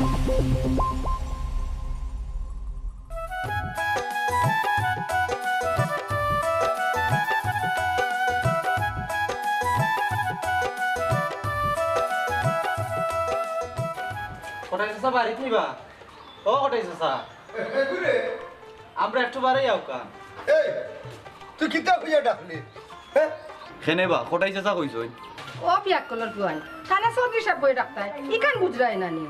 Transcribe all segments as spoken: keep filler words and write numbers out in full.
কটাই চাচা বাড়িত নিবা? ও কটাই চাচা, এ, এ, ঘুরে। আমরা একটু বাড়াই আউকা। এই, তুই কিতা কইয়া ডাকলি? হ্যাঁ? কেনে বা, কটাই চাচা কইছইন? ও পিয়াক্কলর পুয়াইন, তারা চৌধুরী সাব বই ডাকতায়, ইখান বুঝরায় না নি?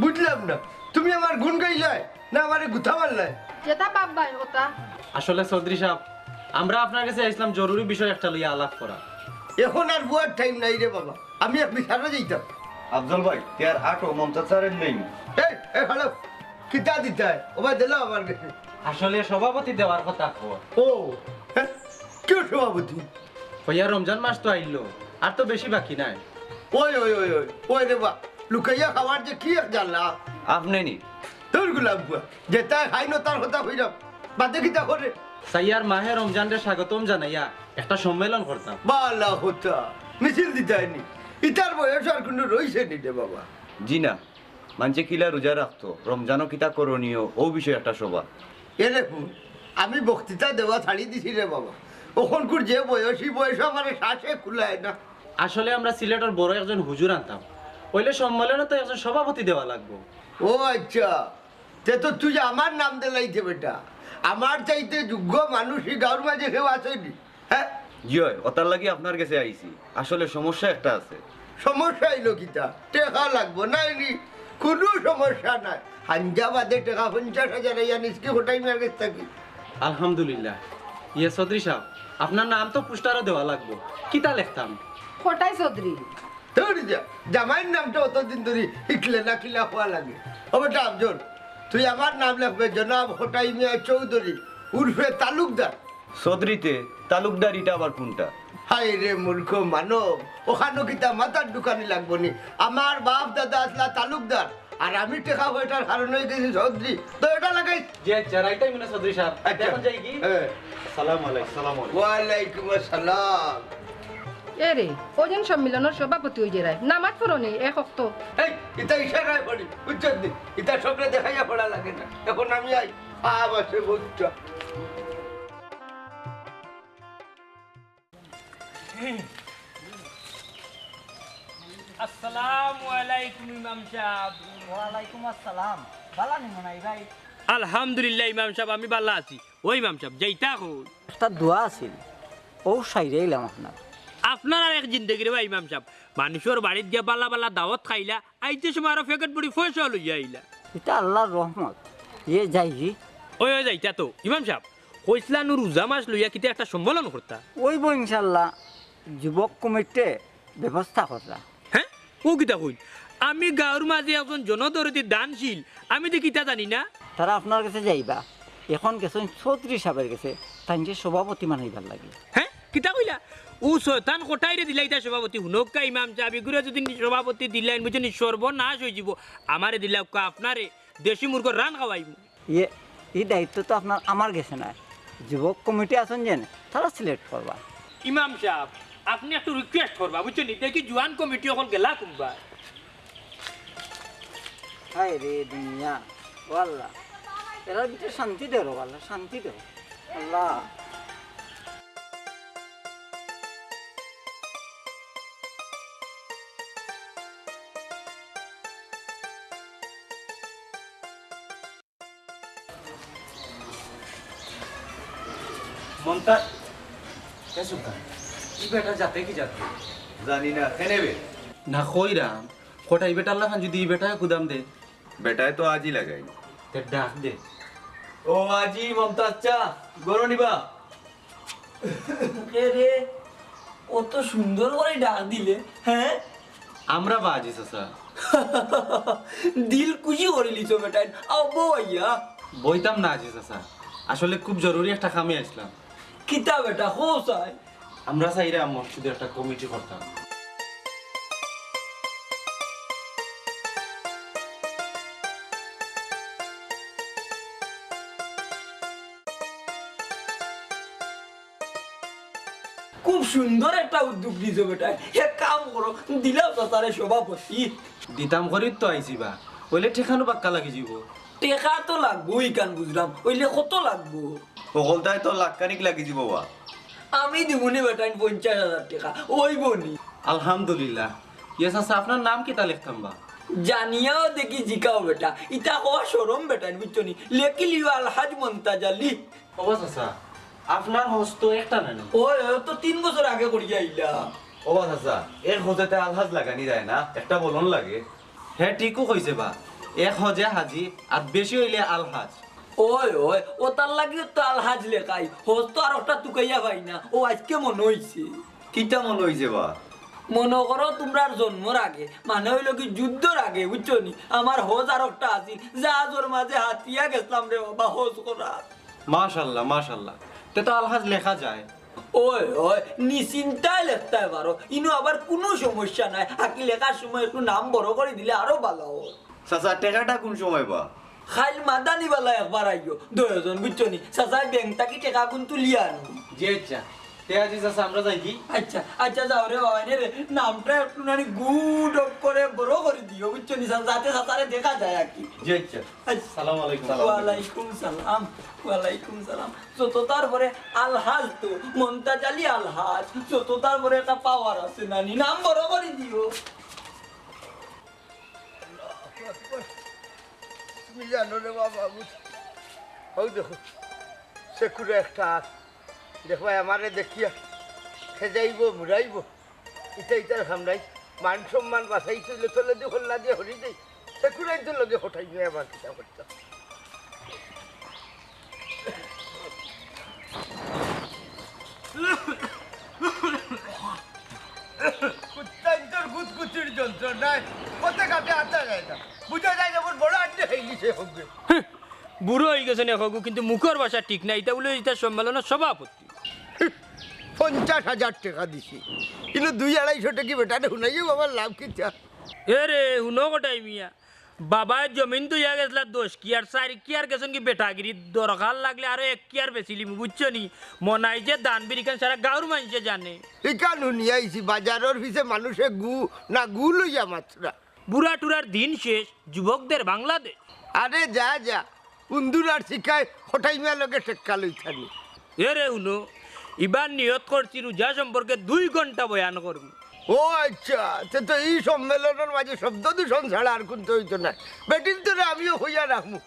বুঝলাম না, তুমি আমার গুণ গাইলায় না আমারে গুথা মারলায়? যেটা বাপ ভাই ওটা। আসলে চৌধুরী সাব, আমরা আপনার গেছে আইছলাম জরুরি বিষয় একটা লইয়া আলাপ করা। এখন আর বুয়ার টাইম নাই রে বাবা, আমি এক বিচারো যাইতাম। আফজল ভাই, তে আর আটো মমতাজ স্যারের নেই। এই, এই, হ্যালো, কিতা দিতায়? ও ভাই, দিলাও আমার গেছে। আসলে সভাপতি দেওয়ার কথা কর। ও, হ্যাঁ? কেউ সভাপতি? ভাইয়া, রমজান মাস তো আইলো, আর তো বেশি বাকি নাই। ওই, ওই, ওই, ওই, ওই রে বা, লুকাইয়া খাওয়ার যে কি এক জ্বালা। আপনি নি? তোর গোলাপ বুয়া, যেটা খাই না তার কথা কইরাম, বাদে কিতা করে? সাইয়ার মাহে রমজানরে স্বাগতম জানাইয়া একটা সম্মেলন করতাম। বালা হতা, মিছিল দিতায়নি। ইতার বয়স আর কুনু রইছে নি রে বাবা। জি না, মানষে কিলা রোজা রাখতো, রমজানও কিতা করণীয়, ও বিষয়ে একটা সভা। এ দেখুন, আমি বক্তৃতা দেওয়া ছাড়ি দিছি রে বাবা। অখনকুর যে বয়স, ই বয়সে আমার শ্বাসে কুলায় না। আসলে আমরা সিলেটর বড় একজন হুজুর আনতাম, অইলে সম্মেলনে তো একজন সভাপতি দেওয়া লাগবো। ও আচ্ছা, তে তো তুই আমার নাম দিলাইতে বেটা। আমার চাইতে যোগ্য মানুষ ই গাঁওর মাঝে কেউ আছে নি? হ্যাঁ? জি অয়, ওটার লাগি আপনার গেছে আইছি। আসলে সমস্যা একটা আছে। সমস্যা অইলো কিতা? টেকা লাগবো, নায় নি? কুনু সমস্যা নাই। হাঞ্জা বাদে টেকা পঞ্চাশ হাজার আইয়া নিস কি কটাই মিয়ার গেছ থাকি? আলহামদুলিল্লাহ। ইয়ে চৌধুরী সাব, আপনার নাম তো পোস্টারও দেওয়া লাগবো। কিতা লেখতাম? কটাই চৌধুরী। তোর যা, জামাইর নামটা অতদিন ধরি হিকলে না কিলা হওয়া লাগে। ও বেটা আফজল, তুই আমার নাম লেখবে জনাব কটাই মিয়া চৌধুরী, উরফে তালুকদার। চৌধুরীতে তালুকদার, ইটা আবার কুনটা? হায় রে মূর্খ মানব, অখানো কিতা মাথার ঢুকানি লাগবো নি? আমার বাপ দাদা আছলা তালুকদার, আর আমি টেকা পয়সার কারণে অই গেছি চৌধুরী, তো ইটা লাগাই। জি আচ্ছা, রাইতাই মনে চৌধুরী সাব। আচ্ছা। এখন যাই কি? হ্যাঁ। আসসালামু আলাইকুম। আসসালামু আলাইকুম। ওয়ালাইকুম আসসালাম। এ রে, ওজন সম্মিলনর সভাপতি অই যে রায়, নামাজ পড়ো নি, এক অক্ত। এই, ইটা ইশারায় পড়ি, বুঝছস নি? ইটা সবরে দেখাইয়া পড়া লাগে না। এখন আমি আই, আম আছে বুঝছ। আসসালামু আলাইকুম ইমাম সাব। ওয়ালাইকুম আসসালাম। বালা নি মনাই ভাই? আলহামদুলিল্লাহ ইমাম সাব, আমি বালা আছি। ও ইমাম সাব, যাইতা কই? একটা দোয়া আছিল, অউ সাইরে আইলাম আপনার। আপনার আর এক জিন্দেগি রে বা ইমাম সাব, মানুষর বাড়িত গিয়া বালা বালা দাওয়াত খাইলা, আইতে সময় আরো প্যাকেট ভরি পয়সাও লইয়া আইলা। ইটা আল্লার রহমত। ইয়ে যাইগি? ওই, ওই যাইতা তো। ইমাম সাব, কইছলা নু রোজা মাস লইয়া কিতা একটা সম্মেলন করতা? অইবো ইনশাআল্লাহ, যুবক কমিটিয়ে ব্যবস্থা কররা। হ্যাঁ? অউ কিতা কইন? আমি গাঁওর মাঝে একজন জনদরদি দানশীল, আমি দেখি ইতা জানি না। তারা আপনার গেছে যাইবা, এখন গেছইন চৌধুরী সাবর গেছে, তাইনরে সভাপতি বানাইবার লাগি। হ্যাঁ? কিতা কইলা? অউ শয়তান কটাইরে দিলাইতা সভাপতি, হুনউক্কা ইমাম সাব, ইগুরে যুদি নি-, সভাপতি দিলাইন, বুঝছো নি, সর্বনাশ অইযিবো। আমারে দিলাউক্কা, আপনারে দেশি মুরগর রান খাওয়াইমু। ইয়ে, ই দায়িত্ব তো আপনার আমার গেছে নায়, যুবক কমিটি আছইন যেন, তারা সিলেক্ট করবা। ইমাম সাব, আপনে একটু রিকোয়েস্ট করবা, বুঝছো নি? দেখি জুয়ান কমিটি অকল গেলা কুনবায়। হায় রে দুনিয়া, ও আল্লাহ, এরার ভিতরে শান্তি দেও রে আল্লাহ, শান্তি দেও আল্লাহ। মন্তা, এ সুলতান, ই বেটা যাতে কি যাতে? জানি না, কেনে বে? না কইরাম, কটাই বেটার লাখান যুদি ই বেটায় কুদাম দে। বেটায় তো আজি লাগাই। তে ডাক দে। ও আজি, মন্তা চা, গরম নিবা? এ রে, অত সুন্দর করি ডাক দিলে, হ্যাঁ? আমরা বা আজি চাচা। দিল খুশি করিলিছো বেটাইন, আও বও আইয়া। বইতাম না আজি চাচা, আসলে খুব জরুরি একটা কামে আইছলাম। কিতা বেটা, কও চাই? আমরা চাইরাম মসজিদে একটা কমিটি করতাম। খুব সুন্দর একটা উদ্যোগ নিছো বেটায়। এক কাম করো, দিলাও চাচারে সভাপতি। দিতাম করি তো আইছি বা। অইলে টেকানো বাক্কা লাগি যিবো। টেকা তো লাগবো, ইখান বুঝলাম, অইলে কত লাগবো? হকলতায় তো লাখখানিক লাগি যিবো বা। আমি দিমুনে বেটাইন পঞ্চাশ হাজার টেকা, অইবো নি? আলহামদুলিল্লাহ। ইয়ে চাচা, আপনার নাম কিতা লেখতাম বা? জানিয়াও দেখি জিকাও বেটা, ইতা কওয়া শরম বেটাইন, বুঝছো নি? লেখিলিও আলহাজ মন্তাজ আলী। ওবা চাচা, আপনার হজ তো একটা নানি? ওই, ও তো তিন বছর আগে করিয়া আইলা। ওবা চাচা, এক হজেতে আলহাজ লাগানি যায় না, একটা বলন লাগে। হে ঠিকউ কইছে বা, এক হজে হাজি, আর বেশি অইলে আলহাজ। ওই, ওই, ও তার লাগিও তো আলহাজ লেখাই, হজ তো আর একটা তুকাইয়া পাই না, ও আইজকে মনো অইছে। কিতা মনো অইছে বা? মনো করো তুমরার জন্মর আগে, মানে অইলো কি যুদ্ধর আগে, বুঝছো নি? আমার হজ আর একটা আছিল, জাহাজর মাঝে হাতিয়া গেছলাম রে বাবা হজ করাত। মাশাআল্লাহ, মাশাআল্লাহ। তে তো আলহাজ লেখা যায়। ওই, ওই, নিশ্চিন্তায় লেখতায় পারো, ইনো আবার কুনু সমস্যা নাই। আকি লেখার সময় একটু নাম বড় করি দিলে আরো ভালা অয়। চাচা, টেকাটা কুন সময় বা? খাইল মাদানি বালা একবার আইও, দুইজন, বুঝছো নি? চাচায় ব্যাংক থাকি টেকাগুন তুলিয়া আনো। জি আচ্ছা। তে আজি চাচা আমরা যাইগি? আচ্ছা, আচ্ছা, যাও রে বাবা, নে রে, নামটা একটু নানি গুড করে বড় করি দিও, বুঝছো নি? যাতে চাচারে দেখা যায় আর কি। জি আচ্ছা। আচ্ছা। সালাম আলাইকুম। ওয়ালাইকুম সালাম, ওয়ালাইকুম সালাম। যত তার পরে আলহাজ তো, মন্তাজ আলী আলহাজ, যত তার পরে একটা পাওয়ার আছে নানি, নাম বড় করি দিও। তুমি জানো রে বাবা, বুঝ-, হউ দেখো, সে কুড়ে একটা আর। দেখো, আমারে দেখিয়া খেজাইবো, মুড়াইবো। ইটা ইটার কাম নাই। মান সম্মান বাঁচাইতে অইলে তলেদি হল্লা দিয়া হরি দেই। সে কুড়াইন তো লগে হঠাই নিয়া আবার কিতা করতাম। কুত্তাইন্তর গুতগুতির যন্ত্রণায় পথে ঘাটে আটা যায় না। বুঝা যায় যেমন বড় আড্ডি হয়ে গেছে হবে। বুড়া অইগেছইন অখগু, কিন্তু মুখর ভাষা ঠিক নাই। ইতা বুলে ইতা সম্মেলনর সভাপতি। পঞ্চাশ হাজার টেকা দিছি, কিন্তু দুই আড়াইশো টেকি বেটারে হুনাইও আমার লাভ কিতা? এ রে, হুনো কটাই মিয়া, বাবায় জমিন থইয়া গেছলা দশ কিয়ার, চাইর কিয়ার গেছইন কি বেটাগিরি, দরকার লাগলে আরো এক কিয়ার বেচিলিমু, বুঝছো নি? মনাই যে দান বিরিখান সারা গাঁওর মানষে জানে। ইখান হুনিয়া আইছি, বাজারর পিছে মানুষে গু না গু লইয়া মাতরা। বুড়া টুড়ার দিন শেষ, যুবকদের বাংলাদেশ। আরে যা যা, উন্দুর আর শিকায় হটাইমা লগে টেক্কা লইতানি। এ রে হুনো, ইবার নিয়ত করছি রোজা সম্পর্কে দুই ঘন্টা বয়ান করমু। ও আচ্ছা, তে তো ই সম্মেলনর মাঝে শব্দ দূষণ ছাড়া আর কুন্তা অইতো নায়। বেটিন্তরে আমিও কইয়া রাখমু,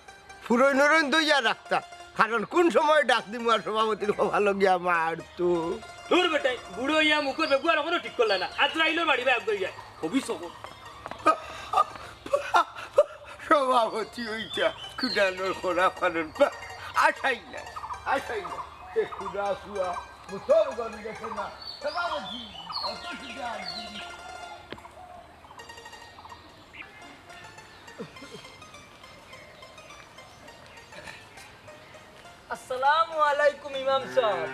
ফুরইন উরইন দইয়া রাখতা, কারণ কুন সময় ডাক দিমু আর সভাপতির কপালো গিয়া মারতো। দূর বেটাই, বুড়া অইয়া মুখর বেগুয়ার অখনো ঠিক করলা না, আজরাইলর বাড়ি বায় গইয়া। হবি সব। সভাপতি অইতা কুদানোর খরা পালন পা-, আশাই নাই, আশাই নাই। এ কুদা ফুয়া, মুসলমান দেখে না, সভাপতি, অত সুজা আর দিদি। আসসালামু আলাইকুম ইমাম সাব।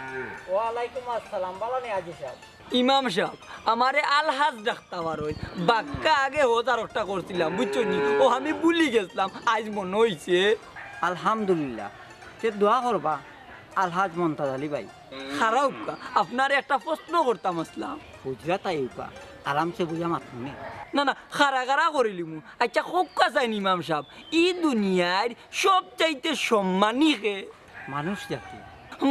ওয়ালাইকুম আসসালাম। ভালা নি হাজি সাব? ইমাম সাব, আমারে আলহাজ ডাকতা পারইন। বাক্কা আগে হজ আরোকটা করছিলাম, বুঝছইন নি? ও আমি ভুলি গেছলাম, আইজ মনো অইছে। আলহামদুলিল্লাহ। তে দোয়া করবা আলহাজ মন্তাজ আলী ভাই। খাড়াউক্কা, আপনারে একটা প্রশ্ন করতাম আছলাম। বুঝরা তাই উকা, আরামসে বুঝা মাতমুনে। না, না, খাড়া খাড়া করিলিমু। আচ্ছা, কউক্কা চাইন ইমাম সাব, ই দুনিয়ার সবচাইতে সম্মানী কে? মানুষ জাতি।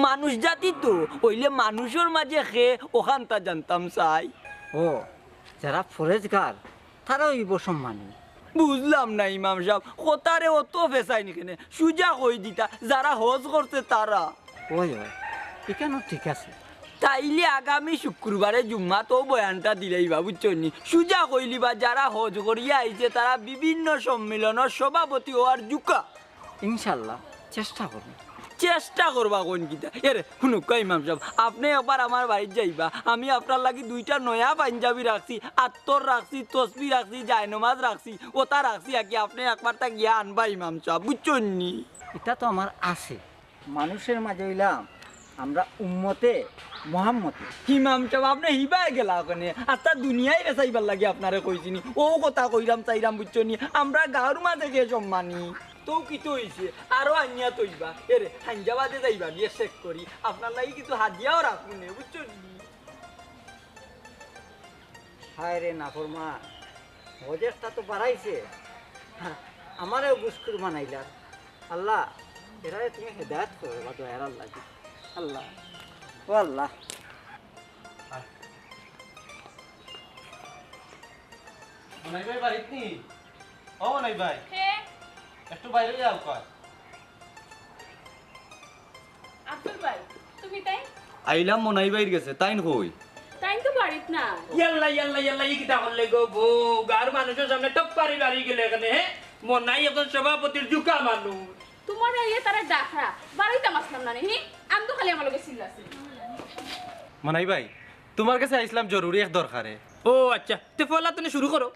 মানুষ জাতি তো, অইলে মানুষর মাঝে কে অখানতা জানতাম চাই। ও, যারা পরেজগার, তারা অইবো সম্মানী। বুঝলাম না ইমাম সাব, কথারে অত ফেসাইন কেনে? সুজা কই দিতা, যারা হজ করছে তারা। ওই, ওই, ইখানও ঠিক আছে। তাইলে আগামী শুক্রবারে জুম্মাত অউ বয়ানটা দিলাইবা, বুঝছইন নি? সুজা কইলিবা, যারা হজ করিয়া আইছে, তারা বিভিন্ন সম্মিলনর সভাপতি অওয়ার জুকা। ইনশাল্লাহ, চেষ্টা করমু। চেষ্টা করবা কইন কিতা? এরে, হুনুক্কা ইমাম সাব, আপনে একবার আমার বাড়িত যাইবা, আমি আপনার লাগি দুইটা নয়া পাঞ্জাবি রাখছি, আত্তর রাখছি, তসবি রাখছি, জায়নমাজ রাখছি, অতা রাখছি আকি, আপনে একবারতা গিয়া আনবা ইমাম সাব, বুঝছইন নি? ইটা তো আমার আছে। মানুষর মাঝে অইলাম আমরা উম্মতে মোহাম্মদী। ইমাম সাব, আপনে হিবায় গেলা কেনে? আস্তা দুনিয়ারে ফেসাইবার লাগি আপনারে কইছি নি। অউ কথা কইরাম চাইরাম, বুঝছইন নি? আমরা গাঁওর মাঝে কে সম্মানী। তেউ কিতা অইছে? আরো আনিয়া থইবা। এরে, হাইঞ্জা বাদে যাইবা নি, চেক করি। আপনার লাগি কিছু হাদিয়াও রাখমুনে, বুঝছইন নি? হায় রে নাফরমান, হজেরটা তো বাড়াইছে, হা, আমারেও ঘুষখুর বানাইলা। আল্লাহ, এরারে তুমি হেদায়েত করো, বা দয়ার আল্লাহ। আল্লাহ, ও আল্লাহ। মনাই ভাই বাড়িত নি? ও মনাই ভাই, কে? একটু বাইরে যাও কর। আব্দুল ভাই, তুমি তাই? আইলাম মনাই ভাইর গেছে, তাইন কই? তাইন তো বাড়িত না। ইয়াল্লা, ইয়াল্লা, ইয়াল্লা, ই কিতা করলে গো বউ? গাঁর মানুষর সামনে টপ পারি বাড়ি গেলে কেনে, হে? মনাই একজন সভাপতির জুকা মানুষ। তুমার আইয়া তারা ডাকরা, বাড়িত আসলাম না নি, হি? আন্দু খালি আমার লগে চিল্লাছে। মনাই ভাই, তুমার গেছে আইছলাম জরুরি এক দরকারে। ও আচ্ছা, তে ফলা তুমি শুরু করো।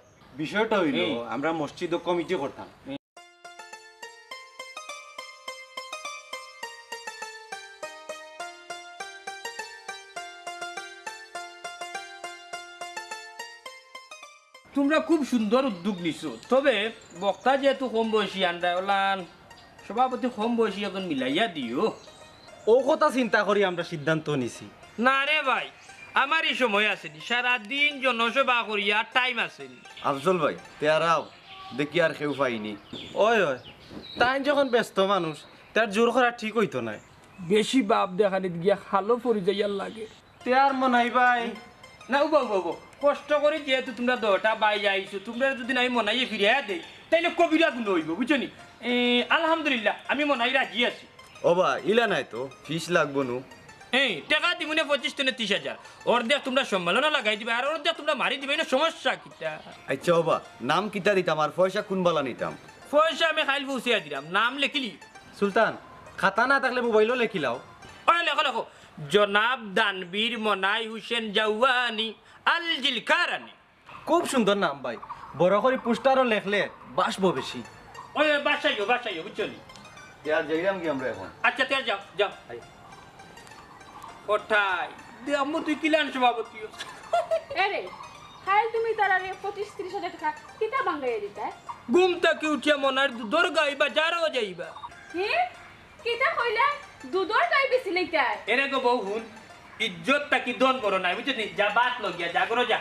বিষয়টা অইলো, হুম। আমরা মসজিদো কমিটি করতাম। তুমরা খুব সুন্দর উদ্যোগ নিছো, তবে বক্তা যেহেতু কম বয়সী, আন্ডা ওলান সভাপতি কম বয়সী একজন মিলাইয়া দিও। অউ কথা চিন্তা করি আমরা সিদ্ধান্ত নিছি। না রে ভাই, আমারই সময় আছে নি, সারাদিন জনসভা করিয়া টাইম আছে নি। আফজল ভাই, তেয়ারাও দেখি আর কেউ পাইনি। ওই, ওই, তাইন যখন ব্যস্ত মানুষ, তার জোর করা ঠিক অইতো নায়। বেশি বাপ দেখানিত গিয়া খালো পড়ি যাইয়ার লাগে। তেয়ার মনাই ভাই। না, উবা, উবা, উবা। কষ্ট করি যেহেতু তুমরা দশটা বাই আইছো, তুমরারে যুদি আমি মনাইয়ে ফিরাইয়া দেই, তাইলে কবিরা গুনা অইবো, বুঝছো নি? এ, আলহামদুলিল্লাহ, আমি মনাই রাজি আছি। ওবা, ইলা নায় তো, ফিস লাগবো নু। এই, টেকা দিমুনে পঁচিশ তনে তিশ হাজার। অর্ধেক তুমরা সম্মেলনো লাগাই দিবায়, আর অর্ধেক তুমরা মারি দিবায়, ইনো সমস্যা কিতা? আইচ্ছা ওবা, নাম কিতা দিতাম আর পয়সা কুনবালা নিতাম? পয়সা আমি কাইল পৌঁছাইয়া দিরাম, নাম লেখিলি। সুলতান, খাতা না থাকলে মোবাইলো লেখিলাও। ওই লেখো, লেখো। জনাব দানবীর মনাই হুসেন জাওয়ানি আল জিলকারানি। খুব সুন্দর নাম ভাই, বড় করি পোস্টারো লেখলে বাসবো বেশি। ওই, ওই, বাসাইও, বাসাইও, বুঝছো নি? তে আর যাইরাম কি আমরা এখন? আচ্ছা, তে আর যাও, যাও। আই। ওঠাই, দে আম্মু, তুই কিলান সভাপতি? এরে, কাইল তুমি তারারে পঁচিশ তিরিশ হাজার টেকা কিতা ভাঙ্গাইয়া দিতায়? ঘুম থাকি উঠিয়া মনাইর দুধর গাই বাজারো যাইবা। হে? কিতা কইলা? দুধর গাই বেচিলিতায়? এরে গো বউ হুন, ইজ্জত থাকি ধন বড় নায়, বুঝছো নি? যা ভাত লইয়া যা, ঘরো যা।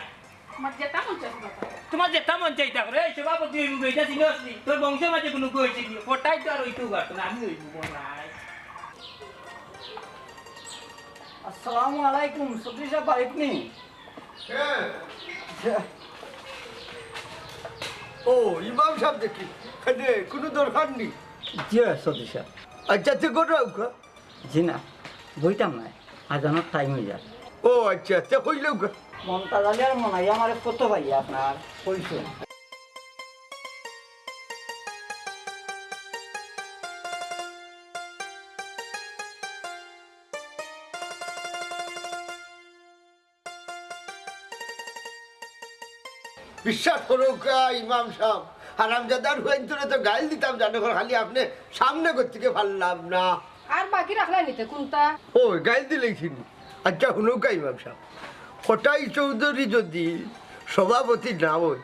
আমার যেতা মন চায় বাবা। তুমার যেতা মন চায় ইতা করো। এই সভাপতি অইবো, ইটা চিনস নি? তোর বংশর মাঝে কুনু কেউ অইছে নি? কটাই তো আর অইতেও পারতো না, আমি অইবো মনাই। আসসালামু আলাইকুম, চৌধুরী সাব বাড়িত নি? কে? ও, ইমাম সাব দেখি। কেনে, কুনু দরকার নি? জি অয়, চৌধুরী সাব। আইচ্ছা, তে ঘরো আউক্কা। জি না, বইতাম নায়, আজানর টাইম অইযার। ও আইচ্ছা, তে কইলাউক্কা। মন্তাজ আলী আর মনাইয়ে আমারে ফটো পাইয়া আপনার কইছইন। বিশ্বাস করউক্কা ইমাম সাব, হারামজাদার ফুয়াইন্তরে তো গাইল দিতাম জানো, খালি আপনে সামনে গতিকে পারলাম না। আর বাকি রাখলা নি তে কুনটা? ওই, গাইল দিলাইছি নি। আইচ্ছা, হুনউক্কা ইমাম সাব, কটাই চৌধুরী যুদি সভাপতি না অয়,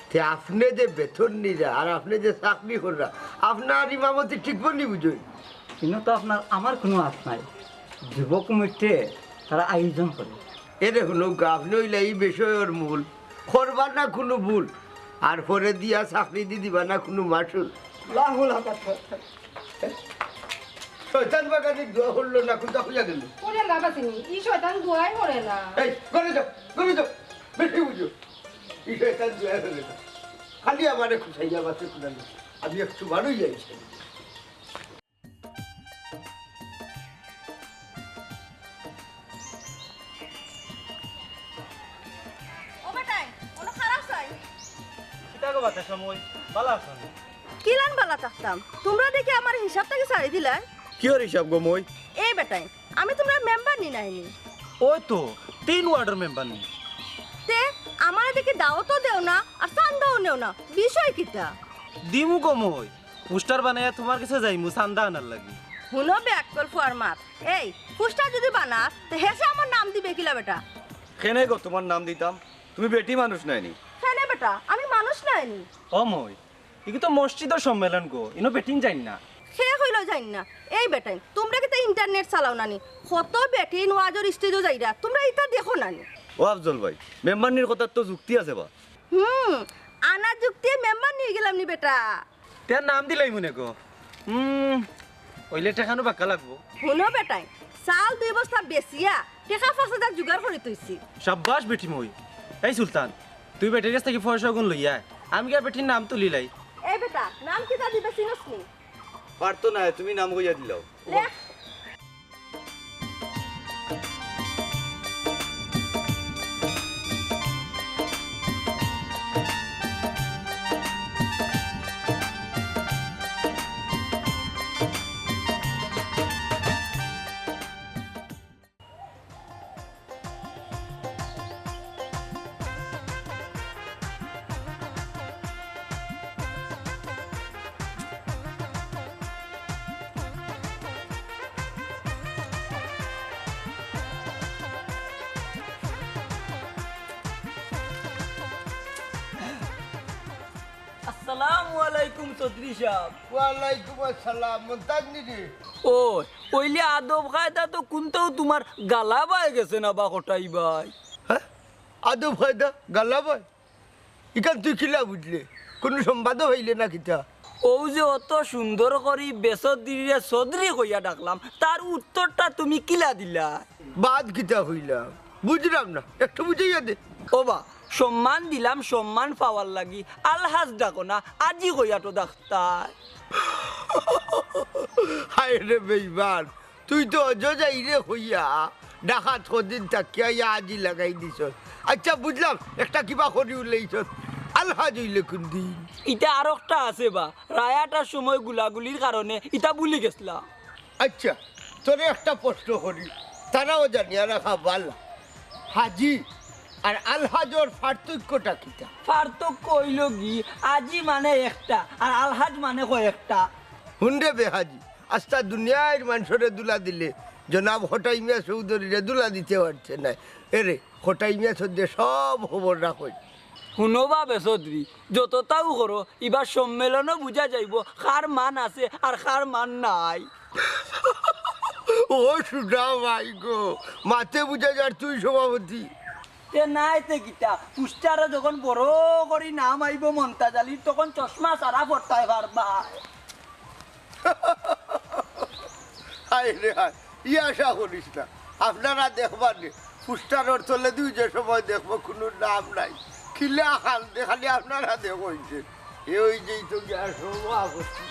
তে আপনে যে বেতন নিরা আর আপনে যে চাকরি কররা, আপনার ইমামতি টিকবো নি বুঝইন? ইনো তো আপনার আমার কুনু আত নাই, যুব কমিটিয়ে তারা আয়োজন করে। এরে হুনউক্কা, আপনে অইলা ই বিষয়র মূল, করবা না কুনু ভুল, আর পরে দিয়া চাকরি দি দিবা না কুনু মাসুল। লাহুল হাকাত। শয়তান বাগানির দোয়া করলো না, কুনটা কইয়া গেল? ওরে আল্লাহ বাঁচিনি, ই শয়তান দোয়াই করে না। এই, ঘরো যাও, ঘরো যাও, বেশি বুঝো। ই শয়তান দোয়াই করে না। খালি আমারে খুশাইয়া বাঁচে কুনানো। আমি একটু বারোই যাই। ও বেটাইন, অনো খাড়াও চাই। কিতা গো বাতাস মই, বালা আছো নি? কিলান বালা থাকতাম? তুমরা দেখি আমার হিসাব থাকি ছাড়ি দিলায়। কিওর হিসাব গো মই? এই বেটাইন, আমি তুমরার মেম্বার নি নায় নি? ওই তো, তিন ওয়ার্ডর মেম্বার নি। তে, আমারে দেখি দাওয়াতও দেও না, আর চান্দাও নেও না, বিষয় কিতা? দিমু গো মই, পোস্টার বানাইয়া তুমার গেছে যাইমু চান্দা আনার লাগি। হুনো বেআক্কল ফুয়ার মাত, এই পোস্টার যুদি বানাস, তে হেষে আমার নাম দিবে কিলা বেটা? কেনে গো তুমার নাম দিতাম? তুমি বেটি মানুষ নায় নি? কেনে বেটা, আমি মানুষ নায় নি? ও মই, ইগু তো মসজিদর সম্মেলন গো, ইনো বেটিন যাইন না। কে কইলো যাইন না? এই বেটাইন, তুমরা কিতা ইন্টারনেট চালাও না নি? কত বেটিন ওয়াজর স্টেজো যাইরা, তুমরা ইতা দেখো না নি? ও আফজল ভাই, মেম্বার নির কথাত তো যুক্তি আছে বা। হুম, আনা যুক্তি মেম্বার নিয়ে গেলাম নি বেটা। তের নাম দিলাই মনে গো। হুম, অইলে টেকানো বাক্কা লাগবো। হুনো বেটাইন, চাউল দুই বস্তা বেচিয়া টেকা পাঁচ হাজার জোগাড় করি থইছি। সাব্বাস বেটি মই, এই সুলতান, তুই বেটির গেছ থাকি পয়সাগুন লইয়া আয়, আমি গিয়া বেটির নাম তুলিলাই। এই বেটা, নাম কিতা দিবে চিনস নি? পারতো না, তুমি নাম কইয়া দিলাও। লেখ। আসসালামু আলাইকুম চৌধুরী সাব। ওয়ালাইকুম আসসালাম, মন্তাজ নি রে? ও, অইলে আদব কায়দা তো কুন্তাউ তুমার গালাবায় গেছে না বা কটাই ভাই? হ্যাঁ? আদব কায়দা গালাবায়? ইখান তুই কিলা বুঝলে? কুনু সংবাদও পাইলে না কিতা? অউ যে অত সুন্দর করি বেচদ্রিরে চৌধুরী কইয়া ডাকলাম, তার উত্তরটা তুমি কিলা দিলা? বাদ কিতা কইলাম? বুঝলাম না, একটু বুঝাইয়া দে। ও বা, সম্মান দিলাম সম্মান পাওয়ার লাগি, আলহাজ ডাকো না, আজি কইয়া তো ডাকতায়। হায় রে বেইমান, তুই তো অজো যাইরে কইয়া ডাকাত কদিন থাকিয়া ইয়া আজি লাগাই দিছস। আচ্ছা বুঝলাম, একটা কিবা করি উলাইছস, আলহাজ অইলে কুনদিন? ইটা আরোকটা আছে বা, রায়াটার সময় গুলাগুলির কারণে ইটা ভুলি গেছলাম। আচ্ছা, তোরে একটা প্রশ্ন করি, তারাও জানিয়া রাখা ভালা। হাজি আর আলহাজর পার্থক্যটা কিতা? পার্থক্য অইলো কি, আজি মানে একটা আর আলহাজ মানে কয়েকটা। হুন রে বেহাজি, আস্তা দুনিয়ার মানষরে দুলা দিলে জনাব কটাই মিয়া চৌধুরীরে দুলা দিতে পারছে না। এরে, কটাই মিয়া চৌধুরীয়ে সব খবর রাখইন। হুনো বা বেচদ্রি, যততাউ করো, ইবার সম্মেলনও বুঝা যাইবো কার মান আছে আর কার মান নাই। ও সুধা ভাই গো, মাতে বুঝা যার তুই সভাপতি। তে নাই তে কিতা, পোস্টারো যখন বড় করি নাম আইবো মন্তাজ আলীর, তখন চশমা ছাড়া পড়তায় পারবায়। হায় রে হায়, ই আশা করিস না। আপনারা দেখবা নে, পোস্টারর তলেদিউ যে সময় দেখবো কুনু নাম নাই। কিলা খান দে, খালি আপনারা দেখইন যে। এ অই যেই তো গিয়া সভাপতি।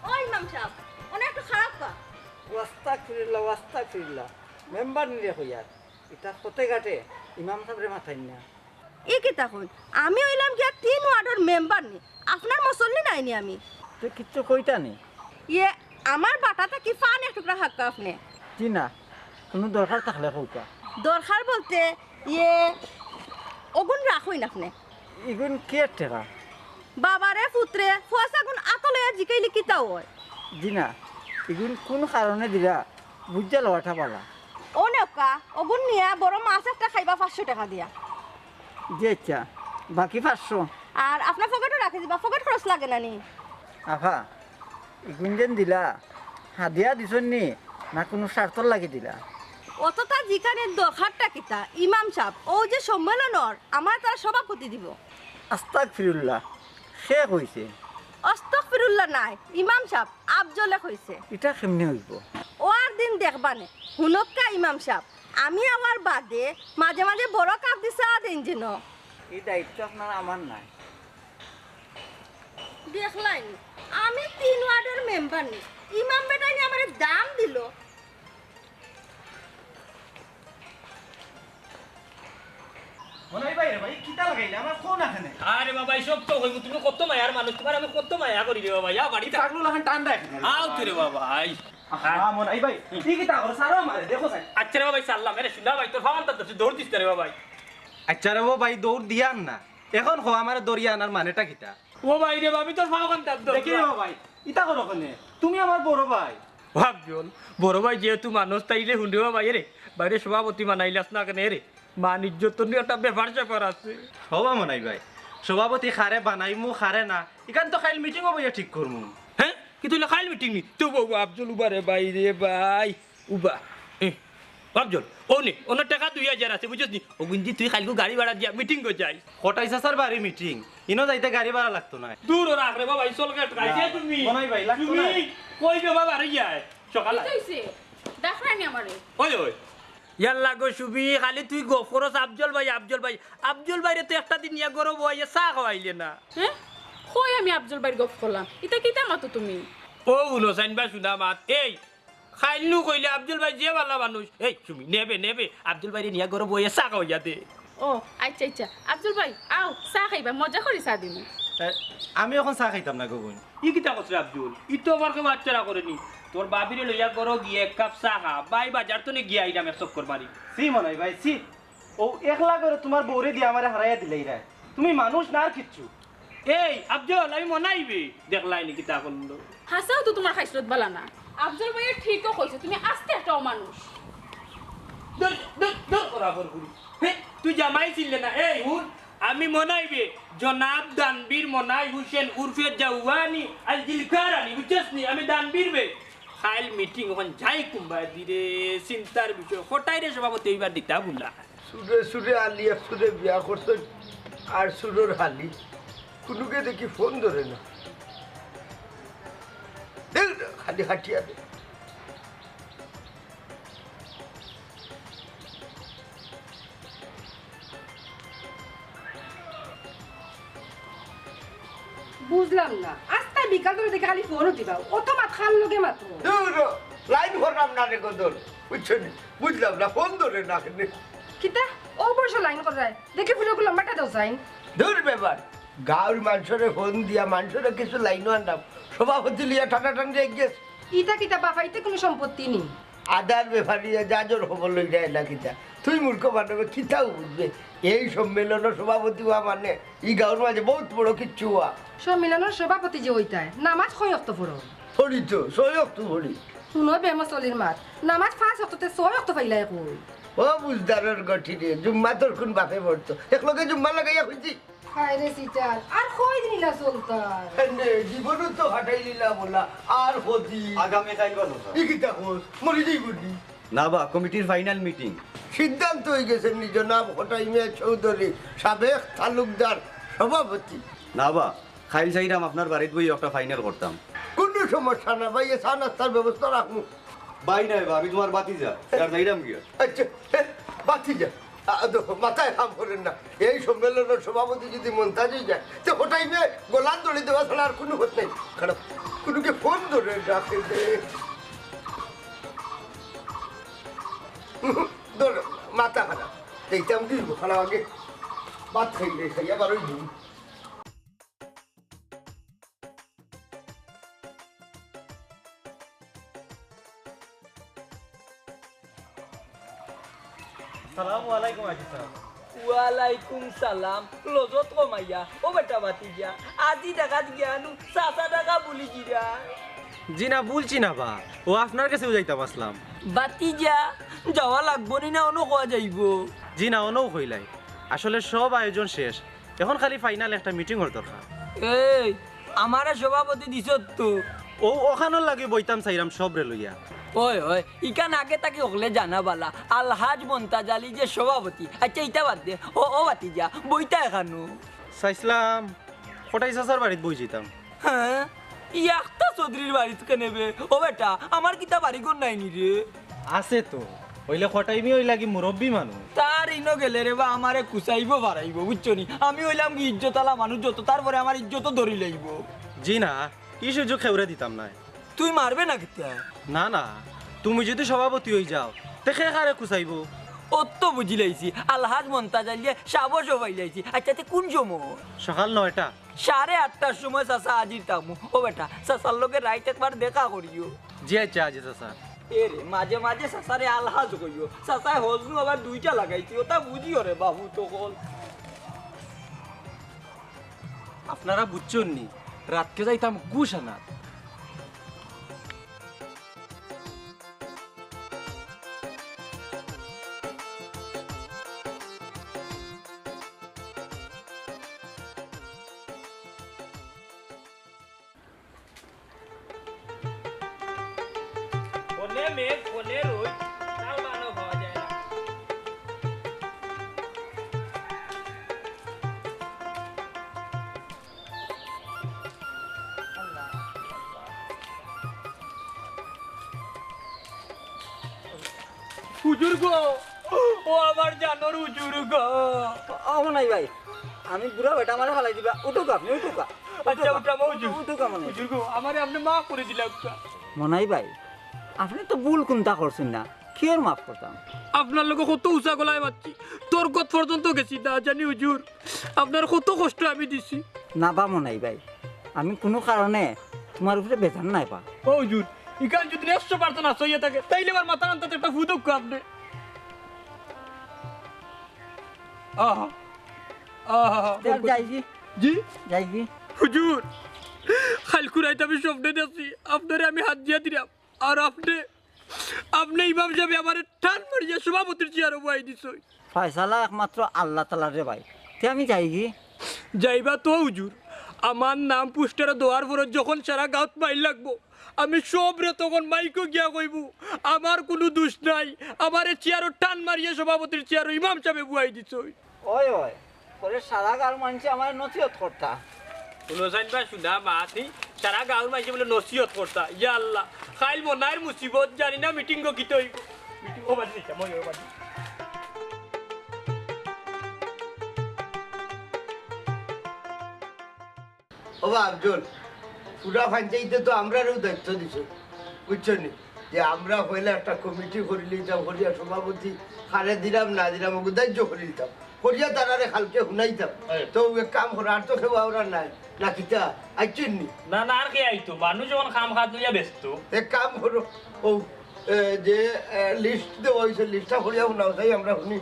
ও ইমাম সাব, অনে একটু খারাপ কা? ওয়াস্তাগফিরুল্লাহ, ওয়াস্তাগফিরুল্লাহ। মেম্বার নিরে কইয়ার, ইতা পথে ঘাটে ইমাম সাবরে মাতইন না। ই কিতা কইন? আমি অইলাম গিয়া তিন ওয়ার্ডর মেম্বার নি, আপনার মুসল্লি নায় নি আমি? তে কিচ্ছু কইতা নি? ইয়ে, আমার বাটা থাকি পান এক টুকরা খাউক্কা আপনে। জি না, কুনু দরকার থাকলে কউক্কা। দরকার বলতে, ইয়ে, অগুন রাখইন আপনে। ইগুন কিয়ার টেকা? বাবারে পুতরে, পয়সাগুন আতো লইয়া জিকাইলে কিতা অয়? জি না, ইগুন কুন কারণে দিরা, বুঝিয়া লওয়াটা ভালা। ও নেউক্কা, অগুন নিয়া বড় মাছ একটা খাইবা পাঁচশো টেকা দিয়া। জি আচ্ছা, বাকি পাঁচশো? আর আপনার পকেটো রাখি দিবা, পকেট খরচ লাগে না নি? আফা, ইগুন যেন দিলা, হাদিয়া দিছইন নি, না কুনু স্বার্থর লাগি দিলা? অততা জিকানির দরকারটা কিতা? ইমাম সাব, অউ যে সম্মেলনর, আমারে তারা সভাপতি দিবো। আস্তাগফিরুল্লাহ, কে কইছে? আস্তাগফিরুল্লাহ নায়, ইমাম সাব, আফজলে কইছে। ইটা কেমনে অইবো? অউ আর দিন দেখবা নে। হুনউক্কা ইমাম সাব, আমি আওয়ার বাদে মাঝে মাঝে বড় কাপ দি চা দেইন যেন। ই দায়িত্ব আপনার আমার নায়। দেখলায় নি, আমি তিন ওয়ার্ডর মেম্বার নি, ইমাম বেটায় নি আমারে দাম দিলো। মনাই ভাই রে ভাই, কিতা লাগাইলে? আমার কও না কেনে? আরে বাবা, ই সব তো কইবো, তুমি কত মায়ার মানুষ, তুমারে আমি কত মায়া করি রে বাবা, ইয়া বাড়িত। পাগল লাখান টান দেয়। আও তো রে বাবা, আই। আহা, মনাই ভাই, ই কিতা করো? ছাড়ো আমারে, দেখো চাই। আচ্ছা রে বাবা, ছাড়লাম। এরে শুনা ভাই, তোর পাও আন্তাত ধরছি, দৌড় দিস না রে বাবা। আচ্ছা রে বাবা, দৌড় দিয়ার না। এখন কও, আমারে দৌড়িয়া আনার মানেটা কিতা? ও ভাই রে, আমি তোর পাও আন্তাত ধরছি। দেখি রে বাবা, ইতা করো কেনে? তুমি আমার বড় ভাই। ভাবজন, বড় ভাই যেহেতু মানুষ, তাইলে হুনরে বাবা, এরে, বাইরে সভাপতি মানাইলাস না কেনে রে? মান ইজ্জতর নি একটা ব্যাপার স্যাপার আছে। ও বা মনাই ভাই, সভাপতি কারে বানাইমু, কারে না, ইখান তো কাইল মিটিংও বইয়া ঠিক করমু। হে? কিতা অইলে কাইল মিটিং নি? তো বউ আফজল উবা রে ভাই রে ভাই, উবা। এ, আফজল, অউ নে, অনো টেকা দুই হাজার আছে, বুঝছস নি? অগুইনদি তুই কাইলকু গাড়ি ভাড়া দিয়া মিটিংও যাইস। কটাই চাচার বাড়ি মিটিং, ইনো যাইতে গাড়ি ভাড়া লাগতো নায়। দূর অ রাখ রে বাবা, ই চলগেট খাইছে না, তুমি। মনাই ভাই, লাগতো তুমি নায়। কই রে বাবা, রে যায়। সকালে। কিতা অইছে? ডাকরায় নি আমারে? ওই, ওই। ইয়াল্লা গো সুবি, খালি তুই গফ করস আফজল ভাই, আফজল ভাই। আফজল ভাইরে তো একটা দিন ইয়া ঘরো বওয়াইয়া চা খাওয়াইলে না। হে? কই আমি আফজল ভাইর গফ করলাম? ইতা কিতা মাতো তুমি? ও হুনো, চাইন বা শুনা মাত। এই, কাইল নু কইলে আফজল ভাই যে ভালা মানুষ। এই, সুমি, নেবে, নেবে। আফজল ভাইরে নিয়া ঘরো বওয়াইয়া চা খাওয়াইয়া দে। ও, আইচ্ছা, আইচ্ছা। আফজল ভাই, আও, চা খাইবা, মজা করি চা দিমু। এ, আমি অখন চা খাইতাম না গো বইন। ই কিতা কস রে আফজল? ই তো আবার কেউ আচ্ছারা করেনি। তোর ভাবিরে লইয়া ঘরো গিয়া এক কাপ চা খা। ভাই বাজার তনে গিয়া আইরাম এক চক্কর মারি। ছি মনাই ভাই, ছি। অউ একলা ঘরো তুমার বউরে দিয়া আমারে হারাইয়া দিলাইরায়। তুমি মানুষ না আর কিচ্ছু। এই আফজল, আমি মনাই বে। দেখলায় নি কিতা করলো? হাছাউ তো তুমার খাইছলত ভালা না। আফজল ভাইয়ে ঠিকউ কইছে, তুমি আস্তা একটা অমানুষ। দূর, দূর, দূর, বরাবর করি। হে, তুই জামাই ছিলে না। এই হুন, আমি মনাই বে, জনাব দানবীর মনাই হুসেন উরফে জাওয়ানি আল জিলকারানি, বুঝছস নি? আমি দানবীর বে। কাইল মিটিং অখন যাই কুনবায়দি রে, চিন্তার বিষয়। কটাইরে সভাপতি অইবার দিতা বুলা। চুরে চুরে আলিয়া চুরে বিয়া করছইন, আর চুরর হালি। কুনুকে দেখি ফোন ধরে না। দেখ না, খালি হাটিয়া দে। বুঝলাম না, আস্তা বিকাল ধরি দেখি খালি ফোন টিপাও, অত মাত কার লগে মাতো। দূর, লাইন করলাম না রে গদর, বুঝছো নি? বুঝলাম না, ফোন ধরে না কেনে। কিতা? অউ বয়সো লাইন কররায়? দেখি ফুলগুলো লম্বাটা দেও চাইন। দূর বেবার, গাউর মানষরে ফোন দিয়া মানষরে কিছু লাইনও আনলাম, সভাপতি লইয়া টানাটানি এক গেছ। ইতা কিতা বাফাইতে কুনু সম্পত্তি নি? আদার বেফারি জাজর খবর লইরা এলা কিতা? তুই মূর্খ মানবে কিতাও বুঝবে। এই সম্মেলনর সভাপতি অওয়া মানে ই গাউর মাঝে বউত বড় কিচ্ছু অওয়া। সম্মেলনর সভাপতি যে অইতায়, নামাজ কয় অক্ত পড়ো? পড়ি তো, ছয় অক্ত পড়ি। হুনো বেমসলির মাত, নামাজ পাঁচ অক্ততে ছয় অক্ত পাইলায় কই? ও বুঝদারর গঠি রে, জুম্মা তোর কুন বাফে পড়তো? একলগে জুম্মা লাগাইয়া কইছি। হায় রে সিটার, আর কয়দিন ইলা চলতা? এনে জীবনও তো হাটাই লিলা বলা, আর কদি? আগামী কাইল বানো, স্যার। ই কিতা কস? মরি যাইব নি? না বা, কমিটির ফাইনাল মিটিং। সিদ্ধান্ত অই গেছে নি জনাব কটাই মিয়া চৌধুরী, সাবেক তালুকদার, সভাপতি। না বা, কাইল চাইরাম আপনার বাড়িত বই একটা ফাইনাল করতাম। কুনু সমস্যা না ভাই, এ চা নাস্তার ব্যবস্থা রাখমু। ভাই নাই বা, আমি তুমার ভাতিজা, আর যাইরাম গিয়া। আচ্ছা, এ, ভাতিজা, আ, দেখো, মাথায় কাম করেন না। এই সম্মেলনর সভাপতি যদি মন্তাজ অই যায়, তে কটাই মিয়া গলাত দড়ি দেওয়া ছাড়া আর কুনু পথ নাই। খারাপ, কুনুকে ফোন ধরে ডাকে দে। উহু, ধরে, মাথা খারাপ। এইটা আমি কি খারাপ আগে? ভাত খাইলে খাইয়া বারোই দিন। সালামু আলাইকুম, আজি সাব। ওয়ালাইকুম সালাম। লজত কমাইয়া। ও বেটা ভাতিজা, আজি ডাকাত গিয়ানু, চাচা ডাকা ভুলি গিরা। জি না, ভুলছি না বা। অউ আপনার গেছেউ যাইতাম আছলাম। ভাতিজা, যাওয়া লাগবো নি না, অনো কওয়া যাইবো? জি না, অনউ কইলাই। আসলে সব আয়োজন শেষ। অখন খালি ফাইনাল একটা মিটিংর দরকার। এই, আমারে সভাপতি দিছত তো। অউ অখানর লাগি বইতাম চাইরাম সবরে লইয়া। ওই, ওই, ইখান আগে থাকি হকলে জানা বালা। আলহাজ মন্তাজ আলী যে সভাপতি। আচ্ছা, ইটা বাদ দে। ও, ও ভাতিজা, বইতা এখানো। চাইছলাম, কটাই চাচার বাড়িত বই যাইতাম। হ্যাঁ? ই একটা চৌধুরীর বাড়িত কেনে বে? ও বেটা, আমার কিতা বাড়িঘর নাই নি রে? আছে তো। অইলে কটাই মি অইলা কি মুরব্বি মানুষ। তার ইনো গেলে রে বা আমারে কুচাইবো ফারাইবো, বুঝছো নি? আমি অইলাম কি ইজ্জতআলা মানুষ যত, তারপরে আমার ইজ্জতও ধরি লাইবো। জি না, ই সুযোগ কেউরে দিতাম নায়। তুই মারবে না কিতা? না, না, তুমি যদি সভাপতি অই যাও, তে কে কারে কুচাইবো? অত বুঝি লাইছি, আলহাজ মন্তাজ আলী সাবও সবাই লাইছি। আচ্ছা, তে কুন সময়? সকাল নয়টা। সাড়ে আটটার সময় চাচা হাজির থাকমু। ও বেটা, চাচার লগে রাইত একবার দেখা করিও। জি আচ্ছা, আজি চাচা। এ রে, মাঝে মাঝে চাচারে আলহাজ কইও। চাচায় হজনু আবার দুইটা লাগাইছি, ওটা বুঝিও রে বাবু তখন। আপনারা বুঝছইন নি, রাইতকে যাইতাম ঘুষ আনাত। এ মেঘ কোনে রোদ, তাও ভালো হওয়া যায় না। হুজুর গো, ও আমার জানর হুজুর গো। ও মনাই ভাই, আমি বুড়া বেটা, আমারে ফালাই দিবা। উঠুক আপনি, উঠুক। আচ্ছা, উঠুক। উঠাম হুজুর। উঠুক মনাই। হুজুর গো, আমারে আপনে মাফ করি দিলা। মনাই ভাই, আপনে তো ভুল কুন্তা করছইন না, কিওর মাফ করতাম? আপনার লগে কত উচা গলায় মাতছি, তর্কত পর্যন্ত গেছি, না জানি হুজুর, আপনার কত কষ্ট আমি দিছি। না বা মনাই ভাই, আমি কুনু কারণে তুমার উপরে বেজার নাই বা। ও হুজুর, ইখান যুদি একশো percent হাছা অইয়া থাকে, তাইলে আমার মাথার আন্তাত একটা ফু দেউক্কা আপনে। আহা, আহা, তে আর যাইগি? জি? যাইগি? হুজুর, কাইলকু রাইত আমি স্বপ্নে দেখছি, আপনারে আমি হাত দিয়া দিরাম, আর আপনে, আপনে ইমাম সাবে আমারে টান মারিয়া সভাপতির চেয়ারো বওয়াই দিছইন। ফয়সালা একমাত্র আল্লাহ তাআলার রে ভাই। তে আমি যাইগি? যাইবা তো হুজুর, আমার নাম পোস্টারো দেওয়ার পরে যখন সারা গাঁওত মাইল লাগবো, আমি সবরে তখন মাইকো গিয়া কইমু, আমার কুনু দুষ নাই, আমারে চেয়ারো টান মারিয়া সভাপতির চেয়ারো ইমাম সাবে বওয়াই দিছইন। ওই, ওই, পরে সারা গাঁওর মানষে আমারে নসিহত করতা। হুনো চাইন বা, হুনা মাতি, সারা গাঁওর মানষে বুলে নসিহত করতা। ইয়া আল্লাহ, কাইল মনাইর মুসিবত, জানি না মিটিংগো কিতা অইবো। মিটিং, ও বাদ দিতা, মই ও বাদ দিতা। ও বা আফজল, পুরা পঞ্চায়েতে তো আমরারেউ দায়িত্ব দিছো, বুঝছো নি? যে আমরা পয়লা একটা কমিটি করিলিতাম, করিয়া সভাপতি কারে দিরাম না দিরাম, ওগু ধার্য করিলিতাম, করিয়া তারারে কালকে হুনাইতাম। হ্যাঁ। তো এক কাম করো, আর তো কেউ আওরার নাই, না কিতা? আইছইন নি? না, না, আর কে আইতো? মানুষ অখন কাম কাজ লইয়া ব্যস্ত। এক কাম করো, ও, এ, যে, এ, লিস্ট দেওয়া অইছে, লিস্টটা করিয়া হুনাও, তাই আমরা হুনি।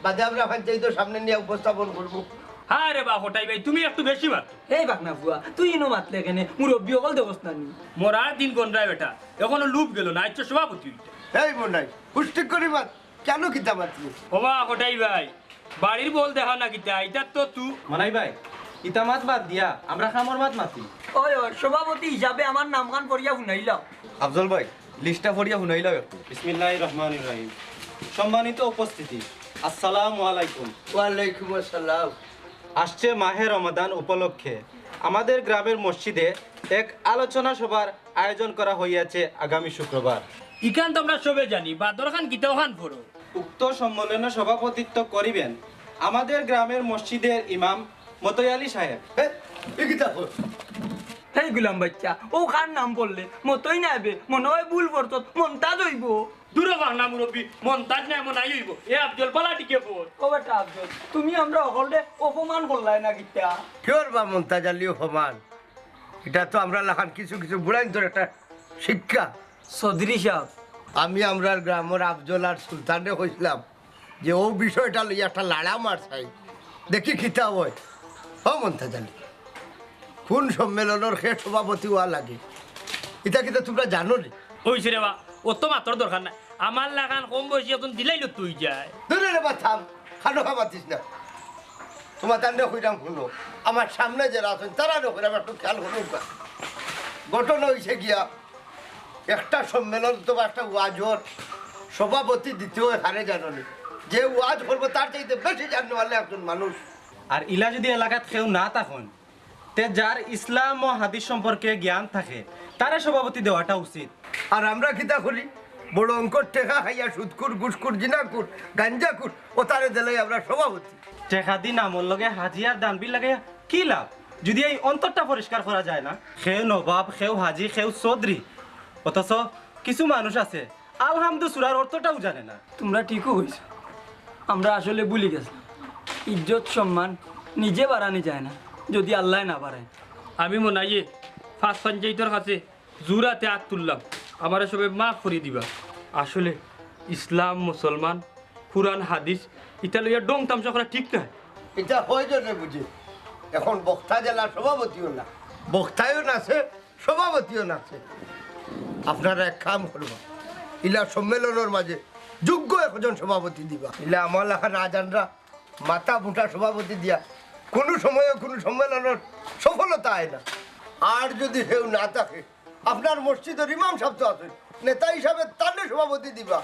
বাদে আমরা পঞ্চায়েতর সামনে নিয়া উপস্থাপন করমু। হ্যাঁ রে বা, কটাই ভাই, তুমি একটু বেশি মাতো। এই বাকনা ফুয়া, তুই ইনো মাতলে কেনে? মুরব্বি অকল দেখোস না নি? মরার দিন গনরায় বেটা, অখনো লোভ গেলো না, আইচ্ছা সভাপতি অইতে। এই মনাই, হুশ ঠিক করি মাত, কেনে কিতা মাতলি? ও বা, কটাই ভাই, বাড়ির বল দেখাও না কিতা, ইতা তো তু- মনাই ভাই, ইতা মাত বাদ দিয়া আমরা কামর মাত মাতি। ওই, ওই, সভাপতি হিসাবে আমার নামখান পড়িয়া হুনাইলাও। আফজল ভাই, লিস্টটা পড়িয়া হুনাইলাও একটু। বিসমিল্লাহির রহমানির রহিম। সম্মানিত উপস্থিতি, আসসালামু আলাইকুম। ওয়ালাইকুম আসসালাম। আসছে মাহে রমাদান উপলক্ষে আমাদের গ্রামের মসজিদে এক আলোচনা সভার আয়োজন করা হইয়াছে আগামী শুক্রবার। ইখান তো আমরা সবে জানি, বাদর খান কিতা অখান পড়ো। উক্ত সম্মেলনে সভাপতিত্ব করিবেন আমাদের গ্রামের মসজিদের ইমাম মতই আলী সাহেব। হে, ই কিতা কর? হেই গুলাম বাইচ্চা, অউ কার নাম পড়লে? মতই নায় বে, মনে অয় ভুল পড়ছত, মন্তাজ অইবো। দুরো বাংলা মুরব্বি, মন্তাজ নায়, মনাই অইবো। এ আফজল, বালা টিকে পড়। ও বেটা আফজল, তুমি আমরা হকলরে অপমান করলায় না কিতা? কিওর বা মন্তাজ আলী অপমান? ইটা তো আমরার লাখান কিছু কিছু বুড়াইন্তর একটা শিক্ষা। চৌধুরী সাব। আমি আমরার গ্রামর আফজল আর সুলতানরে কইছলাম যে অউ বিষয়টা লইয়া একটা লাড়া মার চাই, দেখি কিতা অয়। ও মন্তাজ আলী, কুন সম্মেলনর কে সভাপতি অওয়া লাগে, ইতা কিতা তুমরা জানো নি? অইছে রে বা, অত মাতর দরকার নাই। আমার লাখান কম বয়সী একজন দিলাইলো তুই যায়। দুরো রে বা থাম, খানো খামাতিস না। তুমাতানরে কইরাম হুনো, আমার সামনে যেরা আছইন তারারে কইরাম একটু খেয়াল করউক্কা। ঘটনা অইছে গিয়া, একটা সম্মেলন তো বা একটা ওয়াজর সভাপতি দিতে অয় কারে জানো নি? যে ওয়াজ করবো তার চাইতে বেশি জাননেওয়ালা একজন মানুষ। আর ইলা যুদি এলাকাত কেউ না থাকইন, তে যার ইসলাম ও হাদিস সম্পর্কে জ্ঞান থাকে, তারে সভাপতি দেওয়াটা উচিত। আর আমরা কিতা করি? বড় অঙ্কর টেকা খাইয়া সুদখুর, ঘুষখুর, জিনাখুর, গাঞ্জাখুর, অতারে দিলাই আমরা সভাপতি। টেকা দি নামর লগে হাজি আর দানবীর লাগাইয়া কি লাভ? যুদি এই অন্তরটা পরিষ্কার করা যায় না, কেউ নবাব, কেউ হাজি, কেউ চৌধুরী, অথচ কিছু মানুষ আছে আলহামদু সুরার অর্থটাও জানে না। তুমরা ঠিকউ কইছো, আমরা আসলে ভুলি গেছলাম। ইজ্জত সম্মান নিজে বাড়ানি যায় না, যুদি আল্লায় না বাড়াইন। আমি মনাইয়ে পাঁচ পঞ্চাইতর কাছে জুর আতে আত তুললাম, আমারে সবে মাফ করি দিবা। আসলে ইসলাম, মুসলমান, কুরআন, হাদিস, ইতা লইয়া ঢং তামশা করা ঠিক নায়। ইতা কয়জনে বুঝে? এখন বক্তা যেলা সভাপতিও না, বক্তায়ও নাছে, সভাপতিও নাছে। আপনারা এক কাম করবা, ইলা সম্মেলনর মাঝে যোগ্য একজন সভাপতি দিবা। ইলা আমার লাখান আজানরা মাথা মুটা সভাপতি দিয়া কুনু সময়ও কুনু সম্মেলনর সফলতা অয় না। আর যুদি কেউ না থাকে, আপনার মসজিদর ইমাম সাব তো আছইন, নেতা হিসাবে তারে সভাপতি দিবা।